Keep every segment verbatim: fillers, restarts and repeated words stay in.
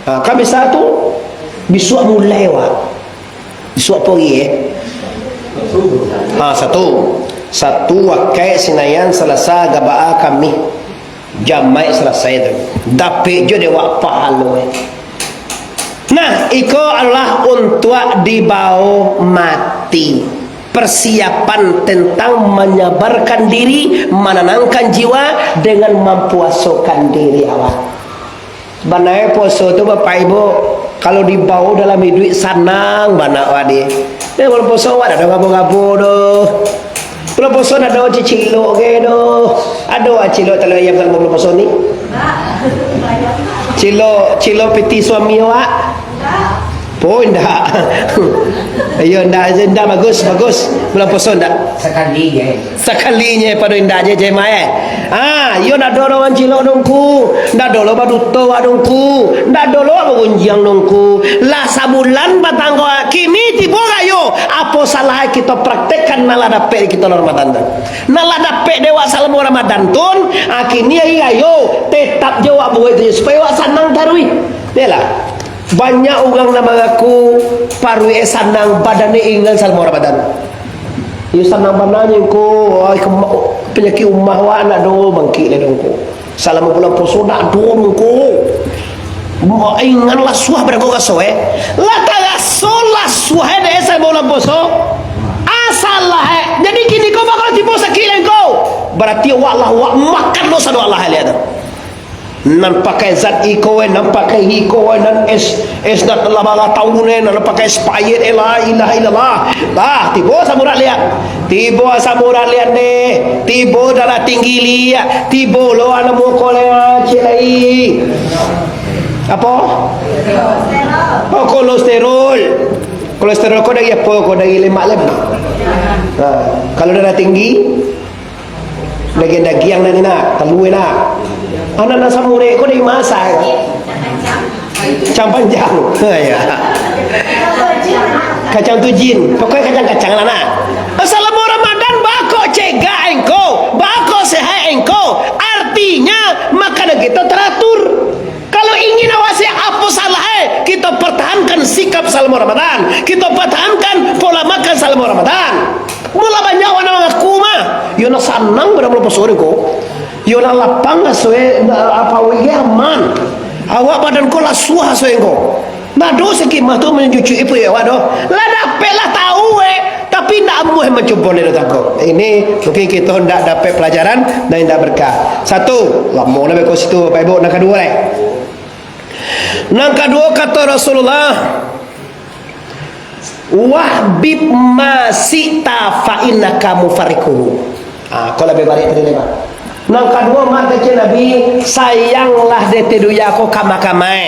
Ha, kan bisa tu, bisuak mulai, wak. Bisuak pagi, eh. Ha, satu. Satu, wakai Sinayan, Salasa, Gabaa, Kamih. Jamaik salasai tu. Dapek jo dek wak pahalo, eh. Nah, iko adalah untuak dibao mati. Persiapan tentang manyabarkan diri, mananangkan jiwa dengan mampuasokan diri awak. Sabananyo puaso tu, Bapak Ibu, kalau dibao dalam iduik, sanang bana awak di. Eh, bulan puaso awak dak ado gabo-gabo doh. Bulan puaso dak ado cicilok ge doh. Ado awak cilok talua ayam dalam bulan puaso ni? Cilok, cilok piti suami awak? Oh, indak. Iyo, indak, indak, bagus, bagus. Bulan puaso indak? Sakali je. Sakali je, pado indak je, je, mai. Ah, iyo, ndak ado lo mancilok dongku. Ndak ado lo baduto wak dongku. Ndak ado lo wak bagunjiang dongku. Lah sabulan batanggo, kini tibo rayo. Apo salah kito praktekkan nan lah dapek kito Ramadan tu? Nan lah dapek dek wak salamo Ramadan tu, ah, kini ari rayo, tetap je wak buek tu, supayo wak sanang taruih. Iyolah. Banyak urang nan mangaku paruik e sanang, badan e ingan salamo Ramadan. Iyo sanang bana nyo ko, ai, kema-, panyakik umah wak ndak ado bangkik lai dongko. Salamo bulan puaso ndak ado dongko. Ma-, ingan lasuah badan ko raso e. Lah taraso lasuah e dek e salamo bulan puaso. Asalah e. Jadi kini ko bakal tibo sakik lai ko. Barati awak lah, awak makan doso do Allah liak tu. Nan pakai zat iko, eh, nan pakai iko, eh, nan es, es nan lah bara taun, eh, nan pakai Sprite, eh, la ilaha illallah. Bah, tibo asam urat liak. Tibo asam urat liak deh. Tibo darah tinggi liak. Tibo lo anu muko liak, cik lai. Apo? Oh, kolesterol. Kolesterol ko dari apo? Ko dari lemak-lemak. Nah, kalau darah tinggi, dagiang-dagiang nan ni nak, talua nak. Anak nan samurek ko dari masa ko. Kacang panjang. Ya. Kacang tu jin. Pokoknya kacang-kacang lah nak. Salamo Ramadan bako cegak engko, bako sehat engko. Artinya makanan kita teratur. Kalau ingin awak sehat, apo salah e? Kito pertahankan sikap salamo Ramadan. Kito pertahankan pola makan salamo Ramadan. Mula banyak urang nan mangaku mah, yo nak sanang badan bulan puaso ko. Yo nak lapang aso e, nak apa wege aman. Awak badan ko lasuah aso e ko. Nado sakimah tu mancucuik ipuik awak doh. Lah dapek lah tahu e, tapi ndak amuah mancubo ni doh tako. Ini mungkin kito ndak dapek pelajaran dan ndak berkah. Satu, lamo lah beko situ Bapak Ibu, nan kaduo lai. Nan kaduo kato Rasulullah, "Wahbib ma syi'ta fa innaka mufarikuhu." Ah, ko labiah barek tadi lai, Pak. Nan kaduo mah kecek Nabi, sayanglah dek dunia ko kama-kama e.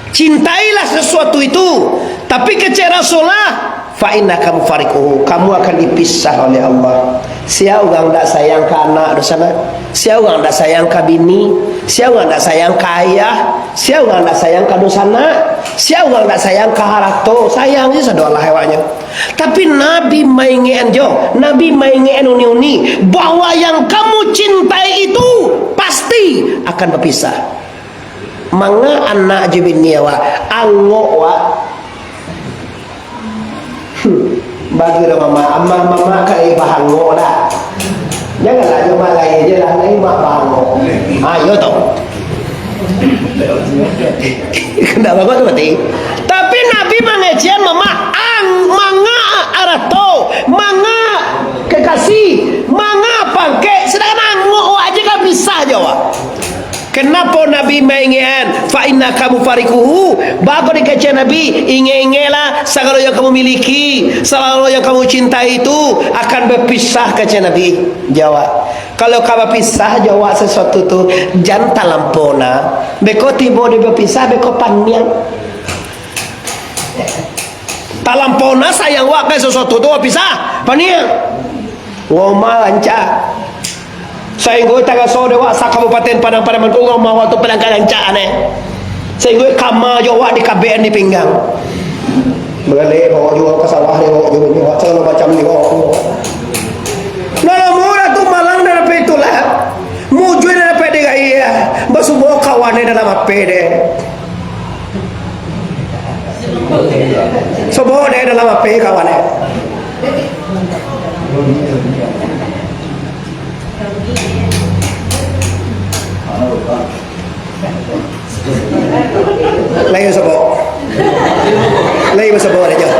Cintailah sesuatu itu, tapi kecek Rasulullah, "Fa innaka mufarikuhu," kamu akan dipisah oleh Allah. Sia urang ndak sayang ka anak doh sanak? Sia urang ndak sayang ka bini? Sia urang ndak sayang ka ayah? Sia urang ndak sayang ka doh sanak? Sia urang ndak sayang ka harato? Sayang je sado Allah awaknyo. Tapi Nabi maingekan jo, Nabi maingekan uni-uni, bahwa yang kamu cintai itu pasti akan berpisah. Manga anak jo bini awak, angok wak. Hmm. Bagi lah mamak, amak mamak ka ibah angok dah. Janganlah jo mak lain je lah, lain mak bahangok. Ha, yo tu. Ndak bagus tu mati. Tapi Nabi mangecekan mamak, ang, manga arato, manga kekasih, manga pangkek, sedangkan angok wak aja kan bisa jo wak. Kenapo Nabi maingekan, "Fa innaka mufarikuhu"? Bako dikecek Nabi, "Ingek-ingeklah sagalo yang kamu miliki, sagalo yang kamu cintai itu akan berpisah," kecek Nabi. Jawab, "Kalau ka bapisah," jawab, "sesuatu tu, jan talampau na. Beko tibo di bapisah, beko paniang." Talampau na sayang wak ka sesuatu tu, bapisah, paniang. Ngomah rancak. Sainggo taraso dek wak sa-Kabupaten Padang Pariaman tu, ngomah wak tu palangka rancak ne. Sainggo kama jo wak dikabekan di pinggang. Bagaleh bawa juo ka sawah, dek wak juo ni, wak sagalo macam ni, wak. Dalam murah tu malang dah dapek itulah. Mujui dah dapek dek gai, basubo kawan dalam ape deh. Sobok dek dalam H P kawan eh. Lai basobok. Lai basobok aja.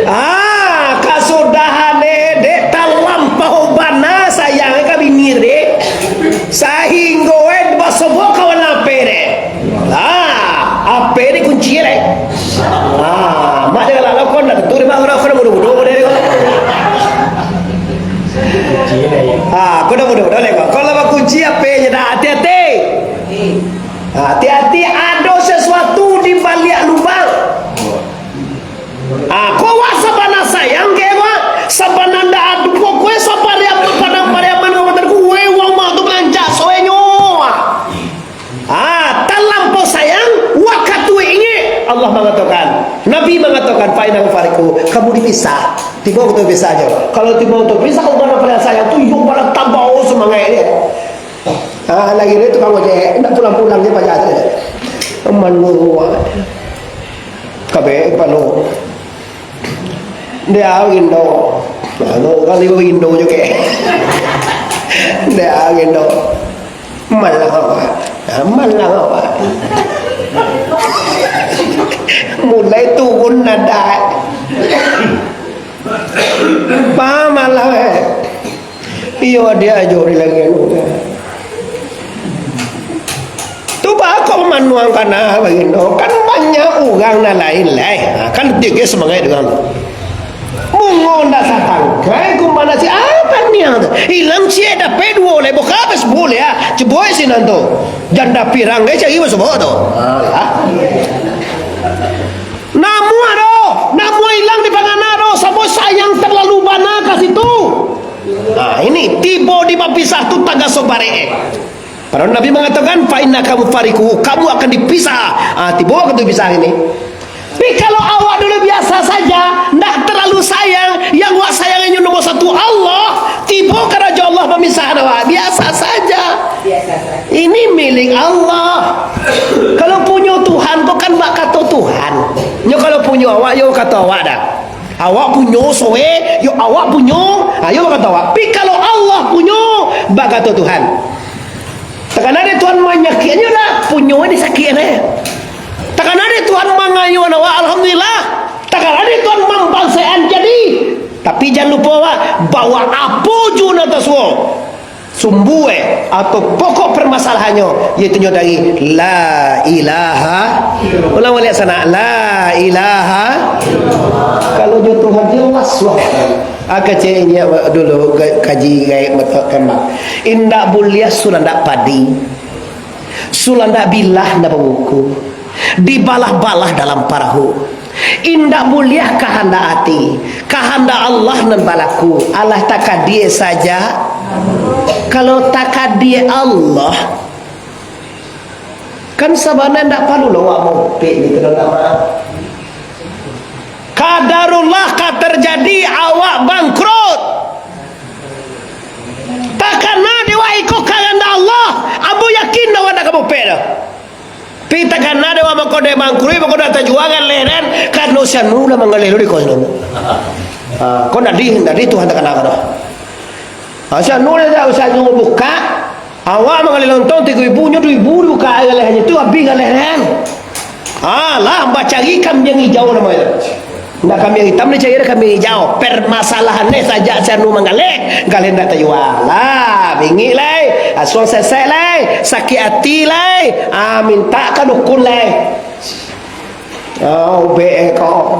Ah, kasudahan eh, dek talampau bana sayang ka bini dek. Sahinggo eh basobok kawan H P dek. Lah, H P dikunci lai. Ah, mak jangan lalau kau nak tu mak orang kau mudo-mudo dek kau. Ah, kau dah mudo-mudo lai kau. Kalau bakunci H P je dah hati-hati. Ah, hati-hati ado sesuatu di baliak lubang. Ah, kau wak sabana sayang ke wak? Sabana ndak ado pokoknya sapariaman padang pariaman kau makan kue uang mak tu balancak soenyo. Ah, talampau sayang, wakatu ingek, Allah mangatokan, Nabi mangatokan, "Fa innahu fariqu," kamu dipisah. Tibo wakatu pisah jo. Kalau tibo wakatu pisah, kau bana paling sayang tu, yo bana tambah semangat dia. Ah, lagi dia tukang ojek, ndak pulang-pulang dia paja tu. Aman guru. Kabek kepala. Dia angin do. Lalu kali angin do jo ke. Dia angin do. Malang awak. Ha, malang awak. Mulai turun nada. Paham malang eh. Iyo, dia ajo di langik tu. Tu bako manuang kana bagindo. Kan banyak urang nan lain lai. Ha, kan tinggi semangat urang. Bungo ndak satangkai, kumbana si apa niang tu? Ilang ciek dapek duo lai, buka habis boleh ah. Ceboi sinan tu. Janda pirang gai cari masuk tu. Alah. Namuah doh, namuah ilang di pangana doh, samo sayang terlalu bana ka situ. Nah, ini tibo di bapisah tu tagaso barek. Padahal Nabi mangatokan, "Fa innaka mufariquhu," kamu akan dipisah. Ah, tibo wakatu pisah ini. Tapi kalau awak dulu biasa saja, ndak terlalu sayang, yang awak sayang inyo nomor satu Allah, tibo karajo Allah mamisahkan awak, biasa saja. Ini milik Allah. Kalau punyo Tuhan tu kan bak kato Tuhan. Nyo kalau punyo awak, yo kato awak dah. Awak punyo soe, yo awak punyo, ha, yo bakato awak. Tapi kalau Allah punyo, bakato Tuhan. Takana dek Tuhan manyakikannyo dah, punyo disakikan eh. Takana dek Tuhan mangayoan awak, alhamdulillah. Takana dek Tuhan mambansekan jadi. Tapi jan lupo awak, bahwa apo juo nan tasuo. Sumbu eh, atau pokok permasalahannyo, yaitu nyo dari la ilaha. Ulang baliak sanak, la ilaha. Kalau nyo Tuhan jelas lah. Aka cek inyo dulu ga-, kaji gaek matak tembak. Indak buliah sulandak padi. Sulandak bilah nan babuku. Dibalah-balah dalam parahu. Indak buliah kahandak ati, kahandak Allah nan balaku. Alah takadie saja. Kalau takadie Allah, kan sabana ndak paralu lo awak maupek gitu, ndak maaf. Kadarullah ka terjadi, awak bangkrut. Takana dek awak iko kahandak Allah, ambo yakin awak ndak ka maupek doh. Pi takana dek awak mangko dek mangkrui, mangko dak tajua galeh den, karano si anu lah manggaleh lu di kos anu. Ah, kau ndak di, ndak di Tuhan takana kau dah. Ah, si anu lah dak usah nunggu buka. Awak manggaleh lontong tigo ribu, nyo duo ribu dibuka galeh nyo tu, habis galeh den. Ah, lah, bacari kambiang ijau namo itu. Ndak kambiang itam dicari, dah kambiang ijau. Permasalahan deh sajak si anu manggaleh, galeh ndak tajua. Lah, bingik lai, asuang sesek lai, sakik ati lai. Ah, mintak ka dukun lai. Ah, ubek eh kau.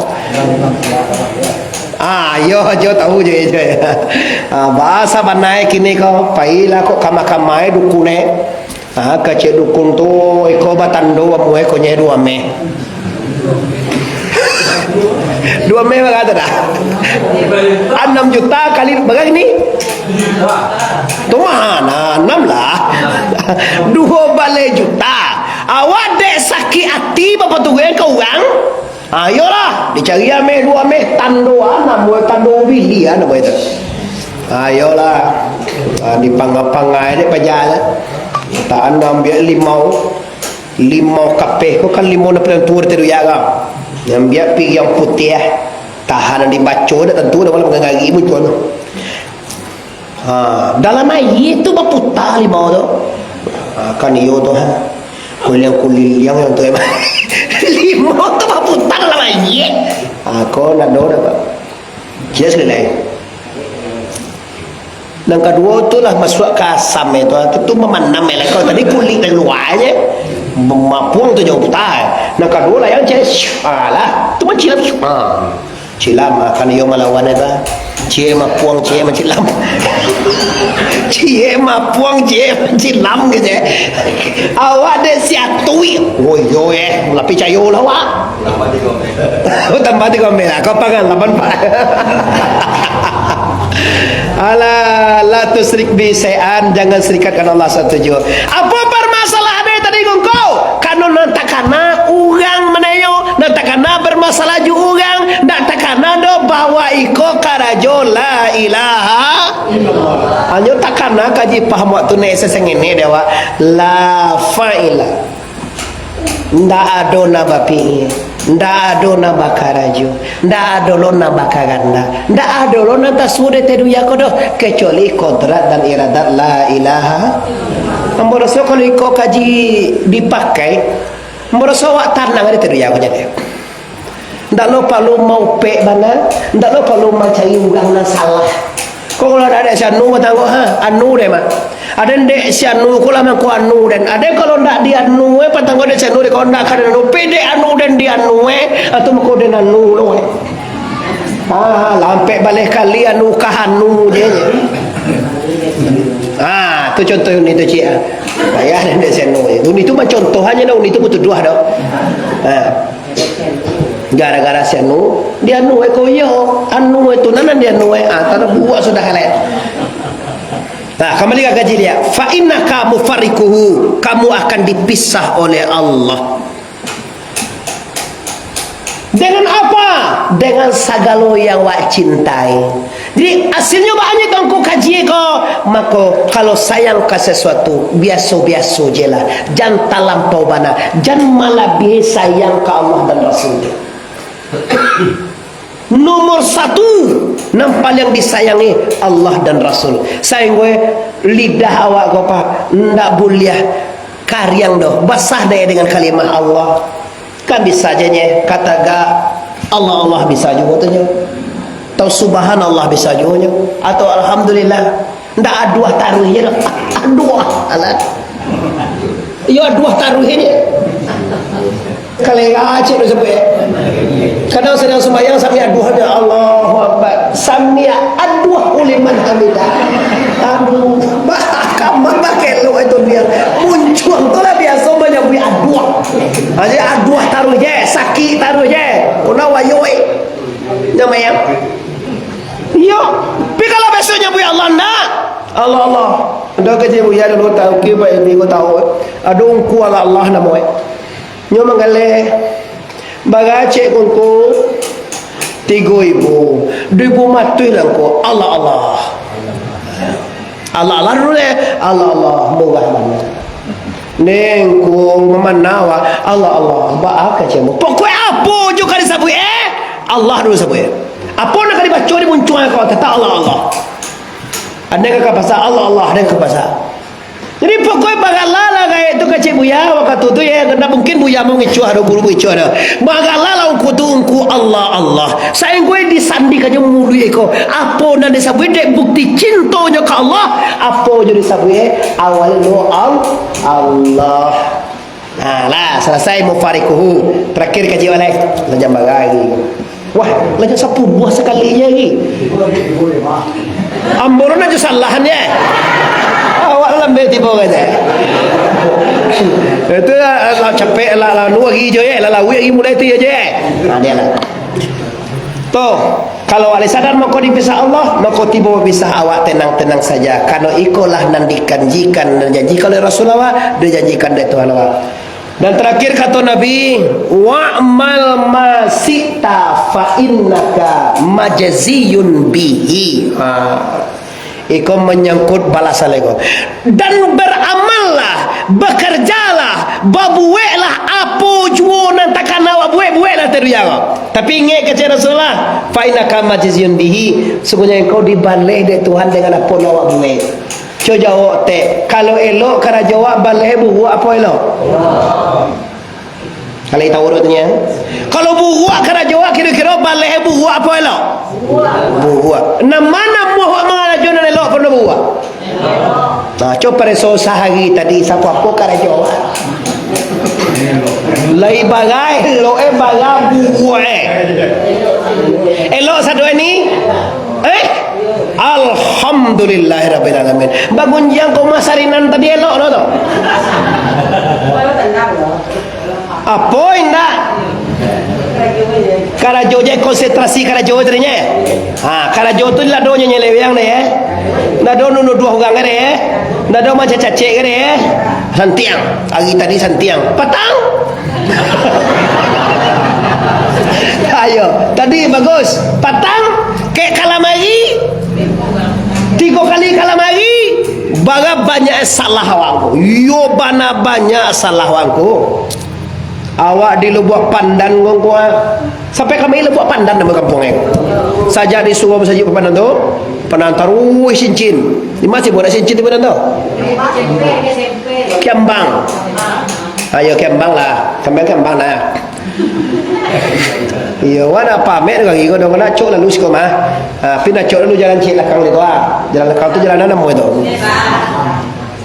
Ah, iyo ajo tahu je, je. Ah, bahasa banai kini kau, pailah kok kamai-kamai dukun eh. Ah, kecek dukun tu, iko batando amuah konyeh duo meh. Duo meh barapo dah? Anam juta kali barapo ni? Tu mah, nah, anam lah. Duo baleh juta. Awak dek sakik ati bapaturuik ka urang? Ah, iyolah, dicari ameh duo ameh, tando anam, tando bili anam itu. Ah, iyolah. Ah, dipangai-pangai dek paja. Tak anam biak limau. Limau kapeh ko kan limau nan paling tuo di dunia ko. Nan biak piriang putiah, tahan dibaco, dak tantu dah malam gagari muncul tu. Ha, dalam aia tu baputa limau tu. Ha, kan iyo tu, ha. Kuliliang-kuliliang yang tu emang. Limau tu baputa dalam aia. Ha, ko nado dah, Pak. Jelas ke lain? Nan kaduo tu lah masuak ka asam itu, tu, tu mamanam elok. Kalau tadi kulik dari luar je, mapuang tu jauh putar. Nan kaduo lah yang cek, syup, ah, lah. Tu mancilam, syup. Ah. Cilam, ah, kan iyo malawan apa? Cie mapuang, cie mancilam. Cie mapuang, cie mancilam gitu, eh. Awak dek si Atui. Oh, iyo, eh. Lah picayo lah, awak. Oh, tambah tigo mil lah. Kau pangan lapan pak. Alah, la tusyrik bi syai'an, jangan serikatkan Allah satu jua. Apo permasalahan tadi ngungko? Kano nan takana urang mananyo, nan takana bermasalah jo urang, ndak takana doh bahwa iko karajo la ilaha. Hanyo takana kaji paham waktu nek sesengene dek awak. La fa'ila. Ndak ado nan bapikia, ndak ado nan bakarajo, ndak ado lo nan bakagandak, ndak ado lo nan tasuo di ateh dunia ko doh, kecuali kodrat dan iradat la ilaha. Ambo raso kalau iko kaji dipakai, ambo raso awak tanang di ateh dunia ko jadi. Ndak lo paralu maupek bana, ndak lo paralu mancari urang nan salah. Kok kalau ndak dek si anu batanggo, ha, anu deh mah. Ado dek si anu ko lah mangko anu den. Ado kalau ndak di anu, eh, patanggo dek si anu deh, kalau ndak ka den anu, pe dek anu den di anu, eh, atau mangko den anu lo, eh. Ah, lampek baleh kali anu ka anu je. Ah, tu contoh uni tu, cik, ah. Payah den dek si anu je. Uni tu mancontoh aja lah, uni tu batuduah dah. Ah. Gara-gara si anu, di anu, eh, ko iyo, anu, eh, tu nan di anu, eh, ah, tarabuak sudah, eh. Nah, kembali ka kaji dia. Fa innaka mufarriquhu, kamu akan dipisah oleh Allah. Dengan apa? Dengan sagalo yang awak cintai. Jadi, hasilnyo baa nyo tu ngku kaji ko. Mako, kalau sayang ka sasuatu, biaso-biaso je lah. Jan talampau bana. Jan malabihi sayang ka Allah dan Rasul. Nomor satu, nan paliang disayangi, Allah dan Rasul. Sainggo lidah awak ko, Pak, ndak buliah kariang doh. Basah dek dengan kalimah Allah. Kan bisa je nye, kata ga Allah, Allah bisa juo tu nyo. Atau subhanallah bisa juo nyo. Atau alhamdulillah. Ndak aduah taruih je doh. Aduah, alah. Iyo aduah taruih je. Kalera cek tu sampai. Kadang sadang sumbayang sambil aduah je. Allahu Akbar. Sambil aduah uliman hamidah. Aduh. Bah, kamar bah kelok itu dia. Muncuang tu lah biaso manyabuik aduah. Aja aduah taruih je, sakik taruih je. Kena wayoi. Nyamayang. Iyo. Tapi kalau besok nyabuik Allah ndak? Allah, Allah. Ado kaji buya dulu tahu ke, Pak, ini ko tahu. Ado ungku Allah, Allah namo, eh. Nyo manggaleh. Baracek ko ungku? Tigo ibu. Duo ibu matuih lah ungku. Allah, Allah. Allah, Allah dulu deh. Allah, Allah. Murah bana. Nengku mamanawa, Allah, Allah, baa kaji ambo. Pokok apo jo ka disabuik, eh? Allah dulu sabuik. Apo nan ka dibaco di muncuang ko, tatap Allah, Allah. Ado nan ka pasar, Allah, Allah, ado nan ka pasar. Jadi pokok bagala lah gaek tu kacik buya, wakatu tu ya, ndak mungkin buya mangicuah do, guru mangicuah do. Bagala lah ungku tu, ungku Allah, Allah. Sainggo disandi kanyo muluik iko. Apo nan disabuik dek bukti cintonyo ka Allah? Apo jo disabuik, eh? Awal doa, Allah. Nah, lah, salasai mufarikuhu. Tarakhir kaji awak lai. Lah jam bara hari. Wah, lah jam sapuluah sakali je lagi. Ambo nak jo salahan je. Awak lambe tibo kata. Itu lah, lah capek lah, lah nu hari je, lah lawi hari mulai tu je. Nah, dia lah. Toh, kalau awak lai sadar mako dipisah Allah, mako tibo bapisah awak tenang-tenang saja. Karano ikolah nan dikanjikan, nan dijanjikan oleh Rasul awak, dijanjikan oleh Tuhan awak. Dan terakhir kato Nabi, "Wa'mal ma syi'ta fa innaka majziyun bihi." Ha. Iko manyangkut balasan lai ko. Dan beramallah, bekerjalah, babuek dunia ko. Tapi ingek kecek Rasulullah, "Fa innaka majziyun bihi." Sungguahnya engkau dibaleh dek Tuhan dengan apo nan awak buek. Cubo jawab, Tek. Kalau elok karajo awak, baleh buruak apo elok? Kalau tahu tu tanya. Kalau buruak karajo awak, kiro-kiro baleh buruak apo elok? Buruak. Nan ma namuah awak mangarajo nan elok apo nan buruak? Nah, cubo pareso sahari tadi, sapo-apo karajo awak. Lai bara elok, eh, bara buruak, eh. Elok sado ni? Eh? Alhamdulillahirabbil alamin. Bagunjiang kau masarinan tadi elok lo tu. Apo indak? Karajo je, konsentrasi karajo tadi nyo. Ha, karajo tu ladonyo nyeleweang deh, eh. Ndak ado nunuduah urang deh, eh. Ndak ado mancacacek deh, eh. Santiang. Hari tadi santiang. Patang. Ayo, tadi bagus. Patang, kek kalamari. Tigo kali kalamari. Bara banyak salah awak ko. Iyo, bana banyak salah awak ko. Awak di Lubuak Pandan ko, ko, ah. Sampai kami Lubuak Pandan nama kampuang, eh. Sajak disuruah basajik Lubuak Pandan tu, Pandan taruih cincin. Di ma sih buat cincin di Pandan tu? Kiambang. Ayo, Kiambang lah. Sampai Kiambang lah. Iyo, wan apa, mek tu kaki ko, dong, nak cok lalu siko mah. Ha, pin nak cok lalu jalan cik lakang tu, ah. Jalan lakang tu jalan anam tu.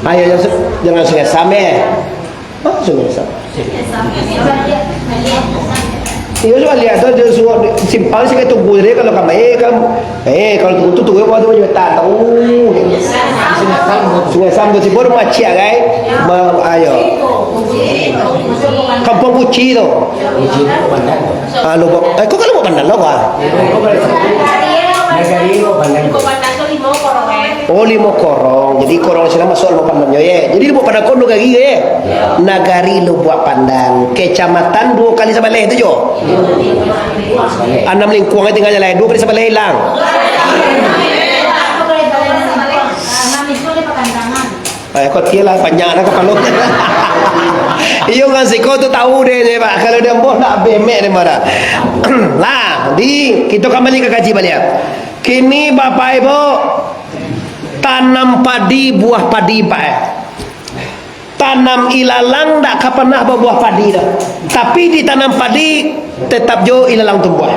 Ayo, jalan su-, jalan Sungai Sam, eh. Maksudnyo, sa-, iyo, sudah lihat tu, dia suruh simpang sikit tunggu tadi, kalau kamai, eh, kam-, eh, kalau tunggu tu, tunggu apa tu, macam tak tahu. Sungai Sam tu, tiba rumah cik, kan? Ma-, ayo. Kampung Kuci tu. Ah, Lubuak, eh, kok kalau Lubuak Pandan lah, wah? Oh, Limo Korong. Jadi, korong sinan masuak Lubuak Pandan nyo, ye. Jadi, Lubuak Pandan ko nagari, ye. Nagari Lubuak Pandan. Kecamatan duo kali sabaleh tu jo. Anam lingkuang tinggalnyo lai, duo kali sabaleh ilang. Eh, kok tialah banyak dah kapalo. Iyo, ngan siko tu tahu deh, ni, Pak. Kalau dia ambo nak bemek ni, marah. Lah, di, kita kembali ke kaji baliak. Kini, Bapak Ibu, tanam padi, buah padi, Pak, eh. Tanam ilalang dak ka panah babuah padi dah. Tapi ditanam padi, tetap jo ilalang tumbuah.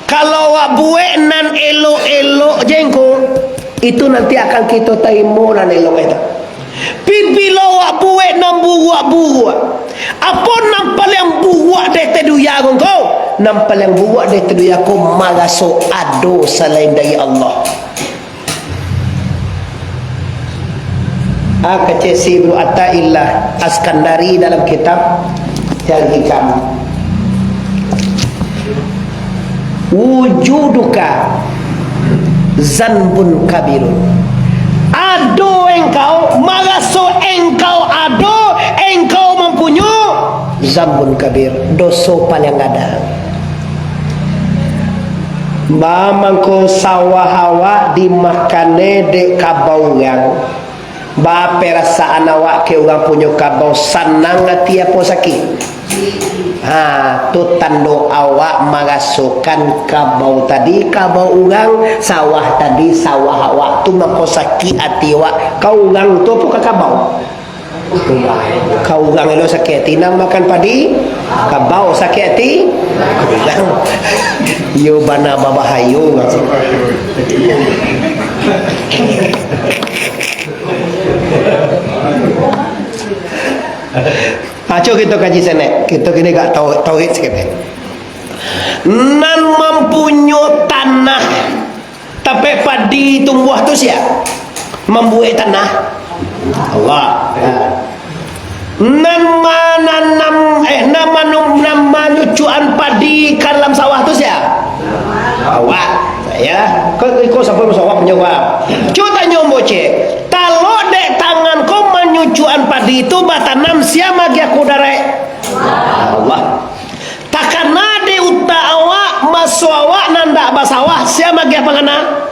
Kalau awak buek nan elok-elok je ko, itu nanti akan kito tarimo nan elok itu. Pi bilo awak buek nan buruak-buruak, apo nan paliang buruak di ateh dunia ko, nan paliang buruak di ateh dunia ko maraso ado salain dari Allah. A kecek si Ibnu Athaillah Askandari dalam kitab Al-Hikam, "Wujuduka zanbun kabirun." Ado engkau, maraso engkau ado, engkau mampunyo, zanbun kabir, doso paliang gadang. Baa mangko sawah awak dimakan dek kabau urang? Baa perasaan awak kek urang punyo kabau, sanang ati apo sakik? Ha, tu tando awak marasokan kabau tadi, kabau urang, sawah tadi, sawah awak, tu mangko sakik ati awak. Ka urang tu apo ka kabau? Ka urang elok sakik ati, nan makan padi, kabau sakik ati. Iyo bana babahayo urang. Aco kito kaji sanak, kito kini agak tau-, tauhid saketek. Nan mampunyo tanah tampek padi tumbuah tu sia? Mambuek tanah? Allah. Nan mananam, eh, nan manu-, nan manyucuan padi ka dalam sawah tu sia? Awak. Ya. Ko, ko sampai masuk awak punyo awak. Cubo tanyo ambo cek. Talok dek tangan ko manyucuan padi tu batanam, sia magiah kudarek? Allah. Takana di utak awak, maso awak nan dak basawah, sia magiah pangana?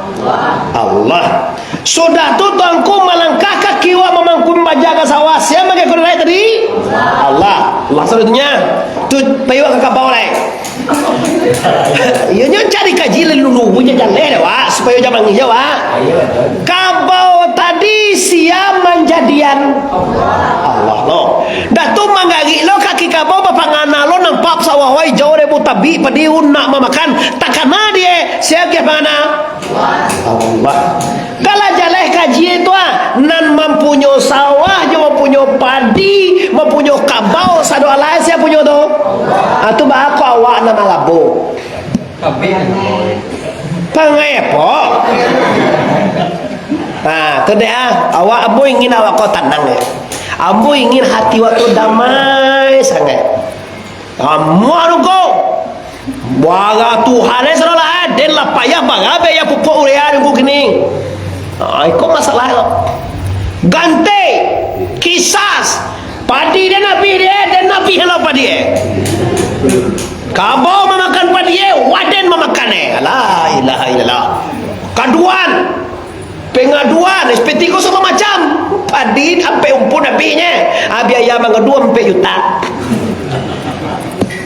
Allah. Sudah tu, tuangku malangkah, kaki awak mamangku baja ka sawah, sia magiah kudarek tadi? Allah. Allah satunya. Tu, payi wak ka kabau lai. Iyo, nyo cari kaji lalu nunggu je jaleh deh, wak, supayo jan mangih je, wak. Kabau tadi sia manjadian? Allah lo. Dah tu manggarik lo kaki kabau, bapangana lo nampak sawah wai jauh ribu tabik padi nak mamakan, takana die, sia agiah pangana? Allah. Kalau jaleh kaji tu ah, nan mampunyo sawah jo mampunyo padi, mampunyo kabau, sado alai sia punyo tu? Ah, tu baa ko awak nan malabo? Pangai apo? Nah, tu dek ah, awak ambo ingin awak ko tanang ya. Ambo ingin hati awak tu damai sangaik. Amuah tu ko. Bara Tuhan eh, saudara, eh, den lah payah bara biaya pupuk urea minggu kini. Ah, iko masalah ko. Ganti, kisas, padi den abih dek, den abih lo padi eh. Kabau mamakan padi eh, waden mamakan eh. La ilaha illallah. Kaduan, Pengaduan, S P T ko samo macam. Padi ampek umpun abihnyo. Ah, biaya mangadu ampek juta.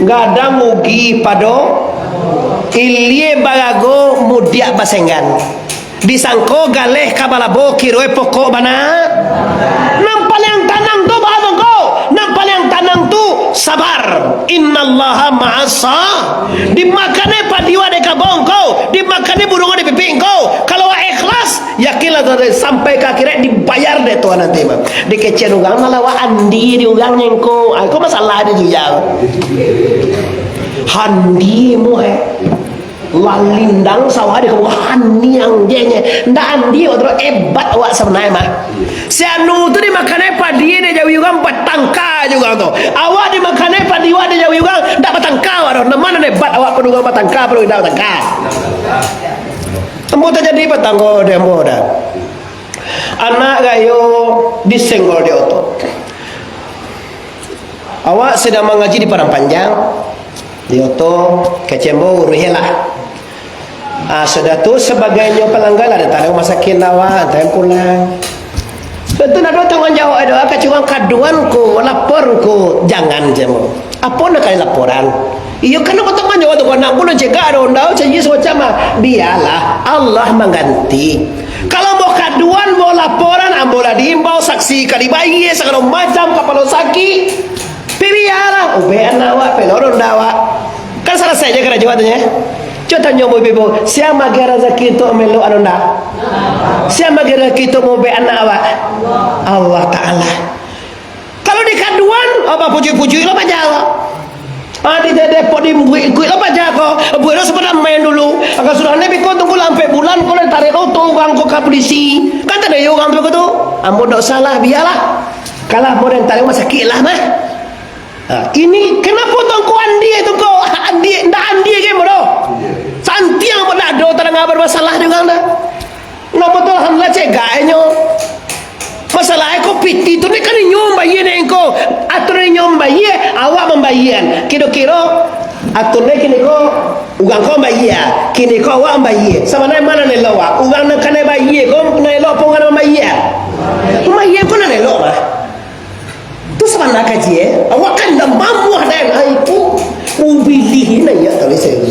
Gadang ugi pado ilie barago mudiak basenggan. Disangko galeh ka balabo kiroe pokok bana. Nan paliang tanang tu baa mangko? Nan paliang tanang tu sabar. Innallaha ma'as sa-, dimakannya padi wak dek kabau ngko, dimakannya burung wak dek pipik ngko. Kalau wak ikhlas, yakinlah sampai ka akhirat dibayar dek Tuhan nanti, Bang. Dikecekan urang malah wak andi di urang nyo ngko. Ah, ko masalah di dia. Andi mo eh. Lah lindang sawah di kabupaten niang je nye. Ndak andi awak tu, ebat awak sabananyo mah. Si anu tu dimakan ai padi dek jawi urang batangka jo urang tu. Awak dimakan ai padi awak dek jawi urang, ndak batangka awak tu. Nan ma nan ebat awak pado urang batangka, pado indak batangka. Ambo tajadi batangka dek ambo dah. Anak rayo disenggol di oto. Awak sadang mangaji di Padang Panjang, di oto, kecek ambo uruih lah. Ah, sudah tu, sabagainyo palanggan lah, antah rumah sakit awak, antah pulang. Sudah tu, ndak ado tangguang jawab, ado ka curang kaduan ko, lapor ko, jangan je ambo. Apo nak kali laporan? Iyo, kan ambo tak manjawab tu, anak ambo nan cegak ado, ndak, cak iyo semacam ah. Bialah, Allah mangganti. Kalau ambo kaduan, ambo laporan, ambo lah diimbau, saksi ka dibayia, sagalo macam, kapalo sakik. Pi bialah, ubek anak awak, pelok ronda awak. Kan salasai je karajo awak tu nyo. Cubo tanyo ibu-ibu, sia magiah razaki untuak melok ronda? Sia magiah razaki untuak maubek anak awak? Allah Ta'ala. Kalau di kaduan, abah pujuik-pujuik lo paja ko. Ah, di Depok di buik-buik lo paja ko. Buik lo sampai main dulu. Agak sudah ni biko tunggu lah ampek bulan ko, lah tarik lo tu urang ko ka polisi. Kan tak ada urang tu ko tu. Ambo ndak salah, bialah. Kalah ambo den tarik rumah sakik lah mah. Ha, ini kenapa tongko andi tongko andi, ndak andi ke bodoh? Santiang pun ndak ado tadanga bermasalah dengan dah. Napa tu alhamdulillah cegaknyo. Masalah ko piti tu ni kan inyo mambayia dek engko. Atau inyo mambayia, awak mambayian. Kiro-kiro atau ni kini ko urang ko mambayia, kini ko awak mambayia. Sabananyo ma nan elok awak? Urang nan kanai bayia ko nan elok apo urang nan mambayia? Mambayia ko nan elok mah. Tu sabana kaji, eh. Awak kan ndak mamuah den. Ai, tu. Ubilih ni, ya, tapi saya.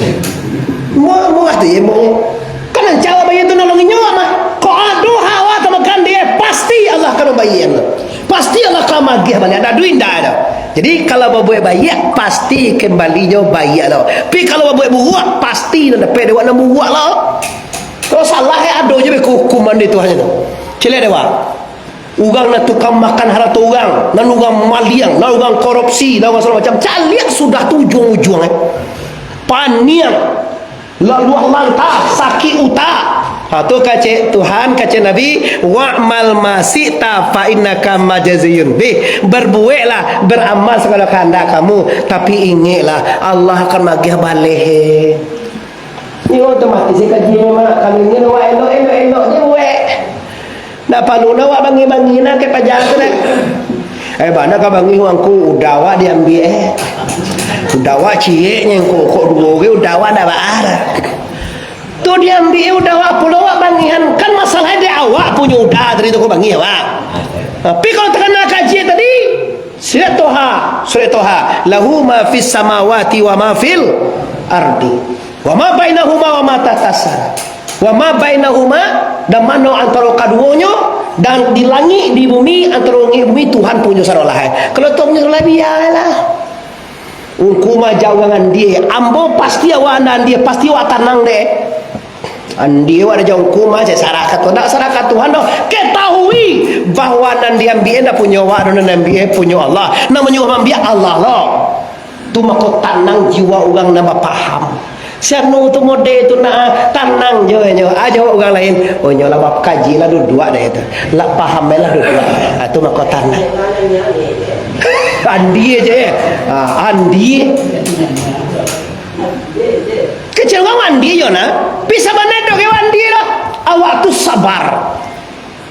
Mau, mau kata, ya, mau. Kan nan cara bayar tu nolong inyo mah. Kok ado hak awak tamakan dia, pasti Allah akan mambayar. Pasti Allah akan magiah baliak. Ada duit ndak ada. Jadi, kalau babuek baiak, pasti kambalinyo baiak lo. Tapi kalau babuek buruak, pasti nan dapek dek awak nan buruak lo. Kalau salah, eh, ado je beko hukuman di Tuhan itu. Caliak dek awak. Urang nan tukang makan harato urang, nan urang maliang, nan urang korupsi, nan urang sagalo macam. Caliak sudah tu ujuang-ujuang, eh. Paniang, laluah lantah, sakik utak. Ha, tu kacek Tuhan, kacek Nabi, "Wa'mal ma syi'ta fa innaka majziyun bih." Berbueklah, beramal sagalo kahandak kamu, tapi ingeklah, Allah akan magiah baleh. Ni otomatis kaji memang, kalau ingin buek elok, elok-elok je buek. Ndak paralu nak awak bangih-bangih nak ka paja tu dah. Eh, bana ka bangih wangku, udah awak diambiak, eh. Udah awak ciek nyo ko, kok duo ge udah awak ndak baa. Tu diambiak udah awak pulo awak bangihan. Kan masalah dek awak punyo udah tadi tu ko bangih awak. Tapi kalau takana kaji tadi, silat Toha. Surah Toha, "Lahu ma fis samawati wa ma fil ardi, wa ma bainahuma wa ma tahtas sara, wa ma bainahuma," dan mano antaro kaduonyo, dan di langik, di bumi, antaro langik bumi, Tuhan punyo sarolah. Kalau Tuhan punyo sarolah, bialah. Ungku mah jauah andie, ambo pasti awak nan andie, pasti awak tanang deh. Andie awak dah jauah ungku mah, cek sarakah tu, ndak sarakah Tuhan doh. Ketahui bahwa nan diambiak ndak punyo awak doh, nan diambiak punyo Allah. Nan manyuruah mambiak Allah lo. Tu mako tanang jiwa urang nan bapaham. Si anu tu mode tu nak tanang jo, nyo ajo urang lain. Oh, nyo lah bakaji lah duduak deh tu. Lah paham lah duduak. Ah, tu mako tanang. Andie je. Ah, andie. Kecil urang andie yo nah. Bisa banar dok ke andie doh. Awak tu sabar.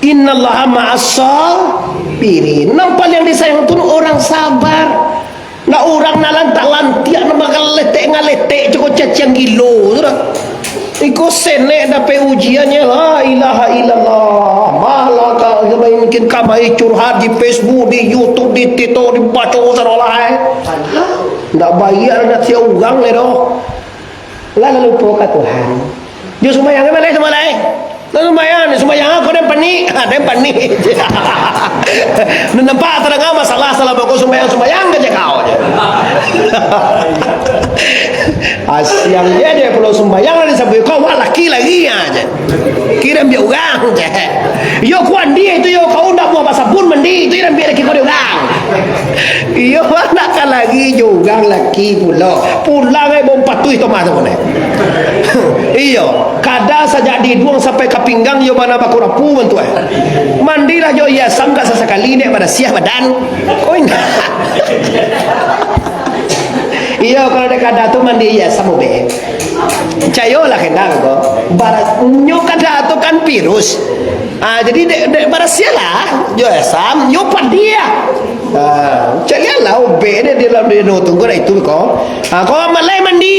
Innallaha ma'as sabirin. Nan paliang disayang tu urang sabar. Nak urang nan lantak-lantiak, nan bagaletek-ngaletek, cukup caciang gilo tu dah. Iko senek dapek ujiannyo, la ilaha illallah. Malah ka, mungkin kamari curhat di Facebook, di YouTube, di TikTok, dibaco sarolah, eh. Ndak bayar nasihat urang le doh. Lah, lah lupo ka Tuhan. Yo sumbayang, eh, maleh, maleh. Lah sumbayang, sumbayang ko den panik. Ha, den panik. Nan nampak tadanga masalah, salah bako sumbayang, sumbayang ka je kau je. Asiang je, je pulo sumbayang lah disabuik kau, wah, laki lagi, ha, je. Kira ambiak urang, je. Yo, kuan dia itu, yo, kau ndak buah basabun mandi, itu yang ambiak laki kau di urang. Iyo, nak ka lagi jo urang laki pulo. Pulang ai bom patuih Thomas tu, neh. Iyo, kada sajak di iduang sampai ka pinggang, iyo bana bakurapu bantuak, eh. Mandilah jo aia asam ka sasakali, dek barasiah badan. Ko indak. Iyo, kalau dek kada tu mandi aia asam ubek. Cayolah kendang ko. Bara-, nyo kada tu kan virus. Ah, jadi dek, dek barasiahlah. Jo aia asam, nyo padiah. Ah, calianlah ubek dek di dalam deno tu, ko dah itu ko. Ah, ko malai mandi.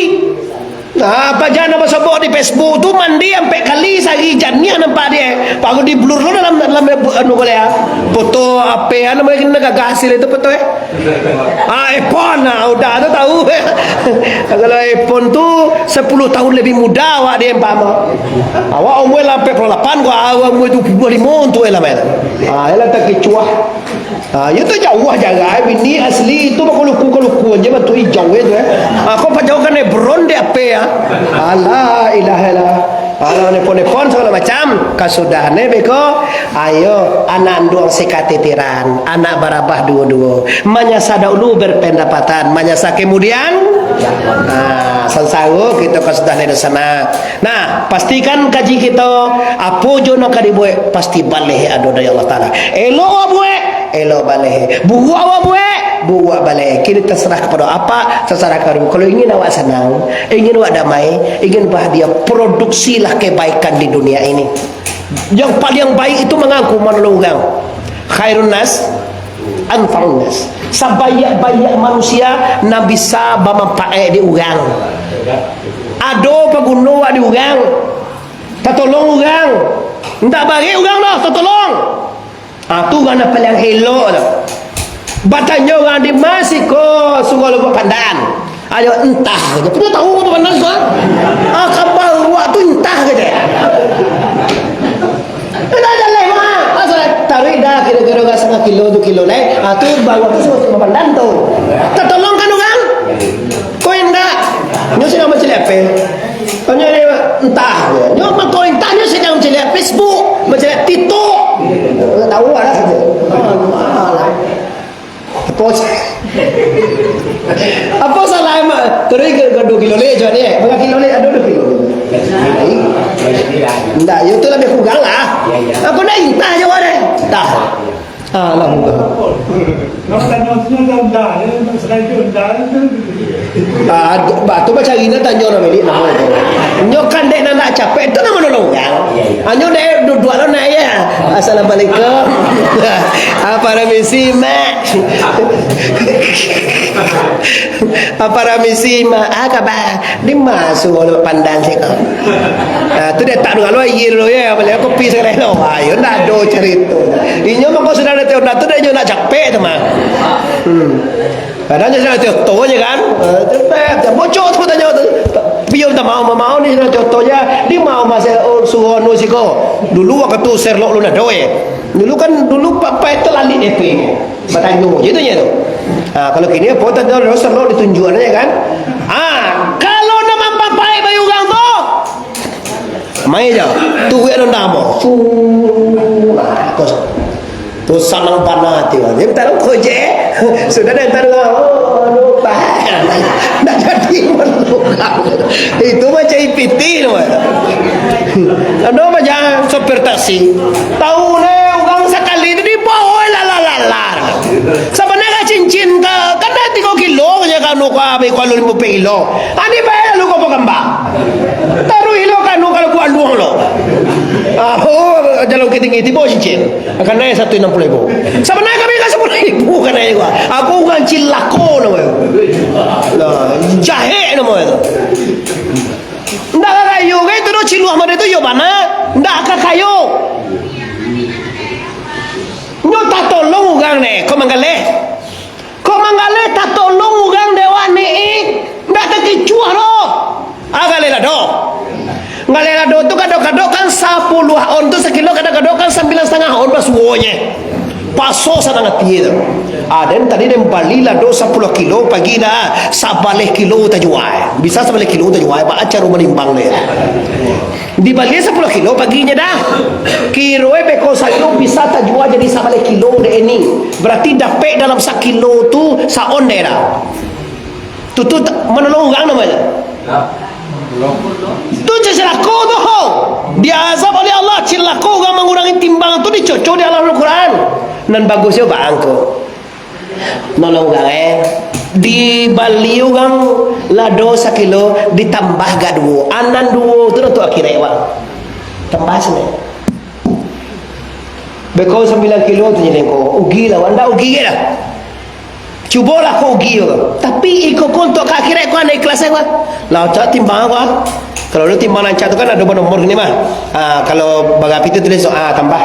Ah, paja nan basobok di Facebook tu mandi ampek kali sahari, janiah nampak dia. Baru di-blur lo dalam, dalam anu ko le, ah. Foto ape, ah, namo kini gagah hasil itu foto, eh. Ah, iPhone, ah, udah tu tahu. Kalau iPhone tu sepuluh tahun lebih muda awak di empat mah. Awak umur lah ampek puluah lapan, ko awak umur tujuah puluah limo tu lah main. Ah, ialah takicuah. Ah, iyo tu jauah jarak, eh, bini asli itu bakuluku-kuluku aja bantuak ijau itu, eh. Ah, kau pajauhkan Hebron di ape, ah? Alah, ilaha illallah. Alah, nepon-nepon sagalo macam. Kasudahan, eh, beko. Ayo, anak anduang sakatitiran, anak barabah duo-duo. Manyasa dahulu berpendapatan, manyasa kemudian. Ah, sansaro kito kasudahan di sana. Nah, pastikan kaji kito, apo jo nan ka dibuek, pasti baleh ado dari Allah Taala. Elok awak buek, elok baleh. Buruak awak buek, buruak baleh. Kini terserah kepada apa, terserah kepada. Kalau ingin awak senang, ingin awak damai, ingin bahagia, produksilah kebaikan di dunia ini. Yang paling baik itu mangangku manolong urang. Khairun nas anfa'un nas. Sabaiak-baiak manusia nan bisa bamampaat di urang. Ado paguno awak di urang. Tatolong urang. Ndak barek urang doh, tatolong. Ah, tu urang nan paling elok tu. Batanyo urang di ma siko suruah lo buek pandan. Ayo entah aja. Pado tahu tu pandan tu, ah. Ah, kabar awak tu entah aja. Dah jaleh mah. Asal taruih dah kiro-kiro ka satangah kilo, duo kilo lai. Ah, tu baru tu suruah pandan tu. Tatolongkan urang. Ko indak. Nyo sadang mancaliak ape? Tanyo nyo, entah. Nyo mangko entah nyo sadang mancaliak Facebook, mancaliak TikTok. Tahu lah saja. Apo sa-, apo salah emak? Taruih ka, ka duo kilo lai, cubo ni, eh. Bara kilo lai? Ado duo kilo. Ndak, yo tu labiah kurang lah. Apo ndak intah je, wah, deh. Tah. Alhamdulillah. Ah, tu, ba-, tu bacari nan tanyo nan milik namo tu. Nyo kan dek nan nak capek, tu nan manolong urang. Anyo dek duduak lo nak, ya. Assalamualaikum. Ah, paramisi, Mak. Ah, paramisi, Mak. Ah, kaba. Di ma suruah lo pandan siko. Ah, tu dek tak dulu, aye dulu, ya. Bali kopi sagalo lo. Ayo, ndak ado carito. Inyo mangko sudah ado teh, tu dek inyo nak capek tu mah. Hmm. Kadang je salah contoh je kan. Eh, cepet, bocor tu tanyo tu. Piyo minta maaf, maaf ni salah contoh je. Di maaf masa, oh, suruh anu siko. Dulu waktu Sherlock Lunado, eh. Dulu kan, dulu papai tu lalit epeng. Batanyo je tu, je tu. Ha, kalau kini apa tu, Sherlock ditunjuk aja kan. Ha, kalau nak mampapai bayi urang tu, mai je. Tu kuek nonda mo. Fuh. Nah, kos. Tu sanang panah ati, Bang. Dia minta rokok je. Sudah dah minta rokok. Oh, lupa. Ndak jadi menukang. Itu macam I P T tu, Bang. Ado macam sopir taksi. Tahu ne, urang sakali tu dibawa lalah-lalah. Sabananyo cincin tu, kan dah tigo kilo je kan, kau ambil Kuala Lumpur kilo. Ani bayar lalu kau Pekanbaru. Taruih lo kanu kalau buah luang lo. Ah, oh, jalan Bukittinggi, tibo cincin. Kanai satu enam puluh ribu. Sabananyo kami ka sapuluah ribu kanai gua. Aku urang cilako namo. Lah, jahek namo itu. Ndak ka kayo, kan itu doh ciluah mode tu, yo bana. Ndak ka kayo. Nyo tatolong urang ne, ko manggaleh. Kok manggaleh tatolong urang dek awak ni, eh? Ndak takicuah doh. Ah, galeh lah doh. Galeh lah doh tu kadang-kadang kan sapuluah on tu sakilo, kadang-kadang kan sambilan satangah on basuonye. Paso sanang ati tu. Ah, den tadi den bali lah doh sapuluah kilo pagi dah, sabaleh kilo tajua. Bisa sabaleh kilo tajua, baa caro manimbang deh. Dibali sapuluah kilo paginyo dah. Kiroe beko sajo bisa tajua jadi sabaleh kilo dek ini. Berarti dapek dalam sakilo tu saon dek dah. Tu, tu ta-, manolong urang namonyo. Tu cilako tu ho. Diazab oleh Allah, cilako urang mangurangi timbang tu dicoco di dalam Al-Quran. Nan bagusnyo bangko. Nolong urang, eh. Dibali urang lado sakilo, ditambah gak duo. Anan duo tu lah tu akhirat, wak. Tambah sini. Beko sambilan kilo tu jadi ko. Ugi lah, wak. Ndak ugi lah. Cubolah ko ugi ko. Tapi iko ko untuk ka akhirat ko anak ikhlas, wak. Lah, cak timbang ko, ah. Kalau lu timbang rancak tu kan ada nomor gini mah. Ah, kalau bagapi tu tulis, ah, tambah.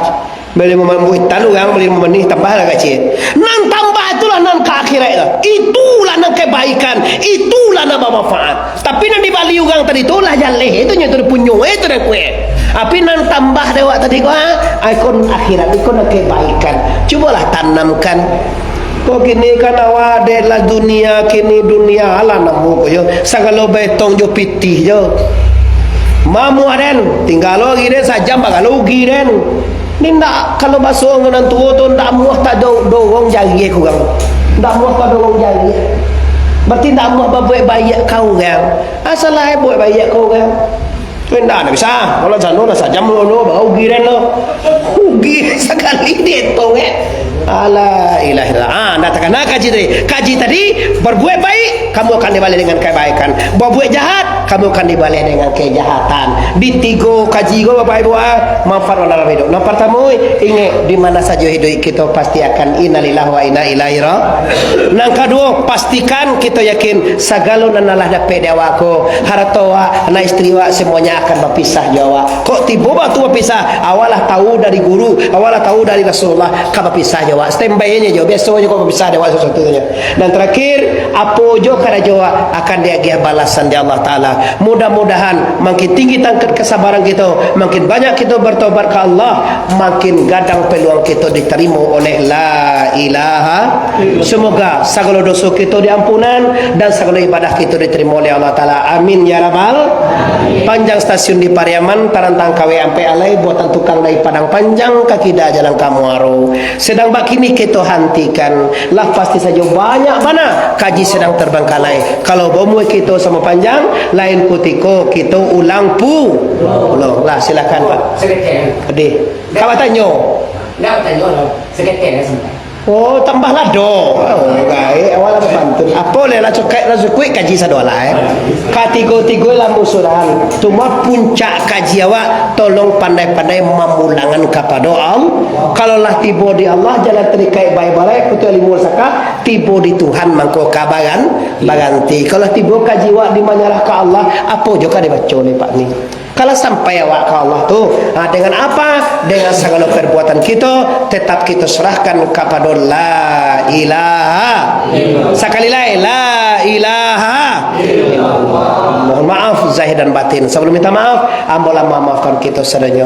Bali mambuih talu urang, bali mamanih, tambahlah kacik. Nan tambah itulah nan ka akhirat tu. Itulah nan kebaikan, itulah nan bamanfaat. Tapi nan dibali urang tadi tu lah jaleh, itu nyo tu dipunyo, itu nan kuek. Tapi nan tambah dek awak tadi ko, ha? Ikon akhirat, ikon nan kebaikan. Cubolah tanamkan. Kok kini kan awak dek lah dunia, kini dunia alah namo ko yo. Sagalo betong jo pitih jo. Mamuah den, tingga lo lagi den, sajam bagalo ugi den. Ni ndak, kalau baso urang nan tuo tu, ndak amuah tadorong jari ka urang. Ndak amuah tadorong jari. Berarti ndak amuah babuek baiak ka urang. Asal lah buek baiak ka urang. Tu indak, ndak bisa. Kalau sano lah sajam lo, lo, baru ugi den lo. Ugi sakali dietong, eh. Ala ilaha illallah. Ah, ndak takana kaji tadi. Kaji tadi, berbuat baik, kamu akan dibalas dengan kebaikan. Berbuat jahat, kamu akan dibalas dengan kejahatan. Di tigo kaji ko, Bapak Ibu, ah, manfaat dalam hidup. Nan partamo, ingek, di mana sajo hidup kito pasti akan innalillahi wa inna ilaihi ra-, Nan kaduo, pastikan kito yakin sagalo nan alah dapek di awak ko, harato awak, anak istri awak, semuanya akan bapisah jo awak. Kok tibo waktu bapisah, awak lah tahu dari guru, awak lah tahu dari Rasulullah, ka bapisah jo awak. Standby nyo jo, biaso nyo kok bapisah di awak sasuatu tu nyo. Nan terakhir, apo jo karajo awak akan diagiah balasan di Allah Taala. Mudah-mudahan makin tinggi tangkat kesabaran kito, makin banyak kito bertobat ka Allah, makin gadang peluang kito ditarimo oleh La Ilaha. Semoga sagalo doso kito diampunan dan sagalo ibadah kito ditarimo oleh Allah Taala. Amin ya rabbal. Panjang stasiun di Pariaman, tarantang kawek ampek alai, buatan tukang dari Padang Panjang, ka kida jalan ka Muaro. Sedang bakini kito hantikan, lah pasti sajo banyak bana kaji sedang terbengkalai. Kalau baumua kito samo panjang, lain kutiko kito ulang pu-, ulang. Lah, silakan, Pak. Saketek. Deh. Ka batanyo. Ndak batanyo, no. Saketek lah sampai. Oh, tambah lado. Oh, gaek. Awak lah bapantun. Apo leh lah cukuik, lah cukuik kaji sadolah, eh. Katigo-tigo lah musuran. Cuma puncak kaji awak, tolong pandai-pandai mamulangan kapado Allah. Kalau lah tibo di Allah, jalan tarikaik bae-bae, kutu ilmu saka, tibo di Tuhan mangko ka bagan-, baganti. Kalau tibo kaji awak di manyarah ka Allah, apo jo ka dibaco leh Pak ni? Kalau sampai awak ka Allah tu, ha, dengan apa? Dengan sagalo perbuatan kito, tetap kito serahkan kapado la ilaha. Sakali lai, la ilaha. Mohon maaf zahir dan batin. Sabalum minta maaf, ambo lah mamaafkan kito sadonyo.